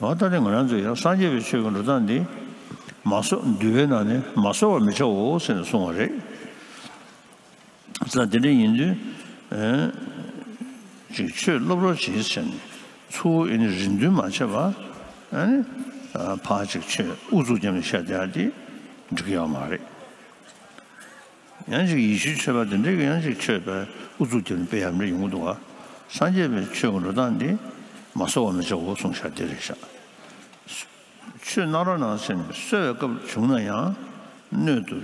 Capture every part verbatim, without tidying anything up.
འོ་ད་དེ་ང་རང་ཚོས་ཡང་སངས་རྒྱས་པའི་ཆོས་ཀྱི་འགྲོ་སྟངས་འདི་མ་གསོ་འདུལ་བའི་ནང་ནས་མ་གསོ་བར་མི་བྱའོ་ཟེར་ནས་གསུངས་པ་རེད། ཙང་དེ་འདྲ་ཡིན་དུས། ཨེ། ཅིག་ཆོས་སློབ་རོགས་བྱེད་ཟེར་ནས་ཚུར་ཨེ་ནི་རེ་འདུན་མ་བྱས་པ། ཨེ་ནི། ཕར་ཅིག་ཆོས་ཨུ་ཚུགས་བརྒྱབ་ནས་བཤད་བསྡད་ཡ་དེ་འགྲིག་གི་ཡོད་མ་རེད། ཡང་ཅིག་ཡེ་ཤུའི་ཆོས་པ་དེ་འདྲས་ཀྱིས་ཡང་ཅིག་ཆོས་པའི་ཨུ་ཚུགས་བརྒྱབ་ནས་སྤེལ་ཡ་འདྲ་ཡོང་གི་འདུག་ག་སངས་རྒྱས་པའི་ཆོས་ཀྱི་འགྲོ་སྟངས་འདི་མ་གསོ་བར་མི་བྱའོ་གསུངས་བཞག་དེ་རེད་ཤག་ཆོས་གནང་རོགས་གནང་ཟེར་ནས་གསོལ་བའི་སྐབས་བྱུང་ན་ཡང་སྣོད་དུ་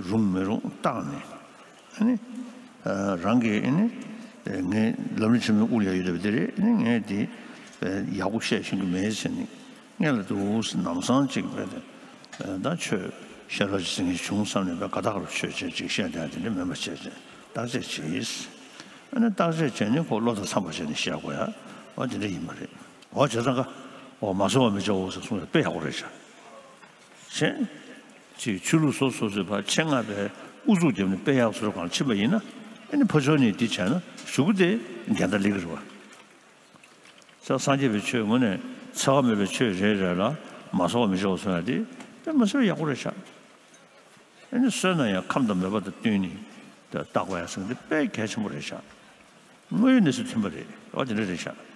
རུང་མི་རུང་བརྟག་ནས། ཨ་ནི། རང་གིས་ཨ་ནི། ངས་ལམ་རིམ་ཆེན་མོའི་དབུ་ལ་ཡོད་པ་དེ་རེད། ཨ་ནི་ངས་དེ་ཡག་པོ་བཤད་ཤེས་ཀྱི་མེད་ཟེར་ནས་སྔོན་ལ་འདུག་ཟེར་ནམ་སང་ཅིག་བས་ཏེ། ད་ཆོས་བཤད་རོགས་ཅིག་ཟེར་མཁན་བྱུང་བསམ་ནས་བས་དགའ་ཐག་རུ་ཆོས་བྱེད་ཅིག་བཤད་བསྡད་དེ་འདྲ་མིན་པ་བྱས་བྱས་བརྟག་དཔྱད་བྱས། ཨ་ནི་བརྟག་དཔྱད་བྱས་ནས་ཁོ་བློ་དང་འཚམ་པ་བྱས་ནས་བཤད་དགོས་ཡ། འོ་དེ་འདྲ་ཡིན་པ་རེད། འོ་བྱས་ཙང་ཀ་འོ་མ་གསོ་བར་མི་བྱའོ་ཟེར་གསུངས་ཡ་དཔེ་ཡག་པོ་རེད་ཤག་བྱས། ཅིག་ཆོས་ལུགས་སོ་སོ་སོའི་བར་ཆེད་མངགས་པའི་ཨུ་ཚུགས་བརྒྱབ་ནས་སྤེལ་ཡག་བཟོ་གང་ཕྱིན་པ་ཡིན་ན། ཨ་ནི་ཕར་ཕྱོགས་ནས་འདི་བྱས་ན་གཞུག་གུ་དེ་འགལ་ཟླ་སླེབས་ཀྱི་རེད་བ། ས་སངས་རྒྱས་པའི་ཆོས་ངོ་ནས་འཚེ་བ་མེད་པའི་ཆོས་རེ་རེ་ལ་མ་གསོ་བར་མི་བྱའོ་གསུངས་ཡ་དེ་དཔེ་མ་སྲིད་པ་ཡག་པོ་རེད་ཤག་ཨ་ནི་གསོན་ན་ཡང་ཁམས་དང་མོས་པ་དང་བསྟུན་ནས་བརྟག་པ་ཡང་གསུངས་དེ་དཔེ་གལ་ཆེན་པོ་རེད་ཤག་དངོས་ཡོད་གནས་ཚུལ་མཐུན་པ་རེད། འོ་དེ་འདྲ་རེད་ཤག